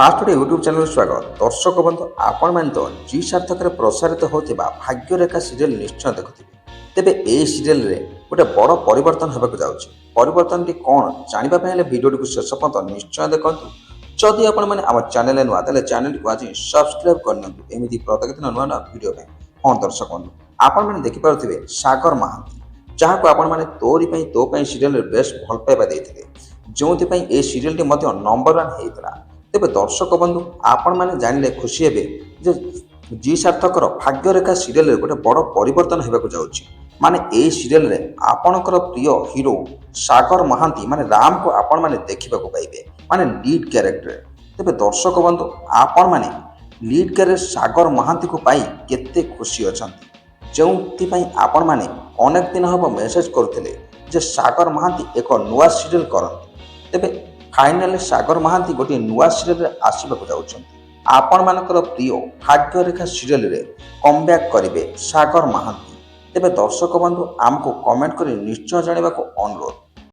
First Odia YouTube ଚ୍ୟାନେଲକୁ ସ୍ୱାଗତ। ଦର୍ଶକ ବନ୍ଧୁ, ଆପଣମାନେ ତ ଜି ସାର୍ଥକରେ ପ୍ରସାରିତ ହେଉଥିବା ଭାଗ୍ୟରେଖା ସିରିଏଲ୍ ନିଶ୍ଚୟ ଦେଖୁଥିବେ। ତେବେ ଏହି ସିରିଏଲ୍ରେ ଗୋଟେ ବଡ଼ ପରିବର୍ତ୍ତନ ହେବାକୁ ଯାଉଛି। ପରିବର୍ତ୍ତନଟି କ'ଣ, ଜାଣିବା ପାଇଁ ହେଲେ ଭିଡ଼ିଓଟିକୁ ଶେଷ ପର୍ଯ୍ୟନ୍ତ ନିଶ୍ଚୟ ଦେଖନ୍ତୁ। ଯଦି ଆପଣମାନେ ଆମ ଚ୍ୟାନେଲରେ ନୂଆ, ତାହେଲେ ଚ୍ୟାନେଲଟିକୁ ଆଜି ସବସ୍କ୍ରାଇବ୍ କରିନିଅନ୍ତୁ ଏମିତି ପ୍ରତ୍ୟେକ ଦିନ ନୂଆ ନୂଆ ଭିଡ଼ିଓ ପାଇଁ। ହଁ ଦର୍ଶକ ବନ୍ଧୁ, ଆପଣମାନେ ଦେଖିପାରୁଥିବେ ସାଗର ମହାନ୍ତି, ଯାହାକୁ ଆପଣମାନେ ତୋରି ପାଇଁ ତୋ ପାଇଁ ସିରିଏଲରେ ବେଶ ଭଲ ପାଇବା ଦେଇଥିଲେ, ଯେଉଁଥିପାଇଁ ଏହି ସିରିଏଲଟି ମଧ୍ୟ ନମ୍ବର ୱାନ୍ ହେଇଥିଲା। ତେବେ ଦର୍ଶକ ବନ୍ଧୁ, ଆପଣମାନେ ଜାଣିଲେ ଖୁସି ହେବେ ଯେ ଜି ସାର୍ଥକର ଭାଗ୍ୟରେଖା ସିରିଏଲରେ ଗୋଟେ ବଡ଼ ପରିବର୍ତ୍ତନ ହେବାକୁ ଯାଉଛି। ମାନେ ଏହି ସିରିଏଲରେ ଆପଣଙ୍କର ପ୍ରିୟ ହିରୋ ସାଗର ମହାନ୍ତି, ମାନେ ରାମକୁ ଆପଣମାନେ ଦେଖିବାକୁ ପାଇବେ, ମାନେ ଲିଡ୍ କ୍ୟାରେକ୍ଟର। ତେବେ ଦର୍ଶକ ବନ୍ଧୁ, ଆପଣମାନେ ଲିଡ୍ କ୍ୟାରେକ୍ଟର ସାଗର ମହାନ୍ତିକୁ ପାଇ କେତେ ଖୁସି ଅଛନ୍ତି, ଯେଉଁଥିପାଇଁ ଆପଣମାନେ ଅନେକ ଦିନ ହେବ ମେସେଜ କରୁଥିଲେ ଯେ ସାଗର ମହାନ୍ତି ଏକ ନୂଆ ସିରିଏଲ କରନ୍ତୁ। ତେବେ ଫାଇନାଲି ସାଗର ମହାନ୍ତି ଗୋଟିଏ ନୂଆ ସିରିଏଲରେ ଆସିବାକୁ ଯାଉଛନ୍ତି। ଆପଣମାନଙ୍କର ପ୍ରିୟ ଭାଗ୍ୟରେଖା ସିରିଏଲରେ କମ୍ବ୍ୟାକ୍ କରିବେ ସାଗର ମହାନ୍ତି। ତେବେ ଦର୍ଶକ ବନ୍ଧୁ, ଆମକୁ କମେଣ୍ଟ କରି ନିଶ୍ଚୟ ଜଣାଇବାକୁ ଅନୁରୋଧ।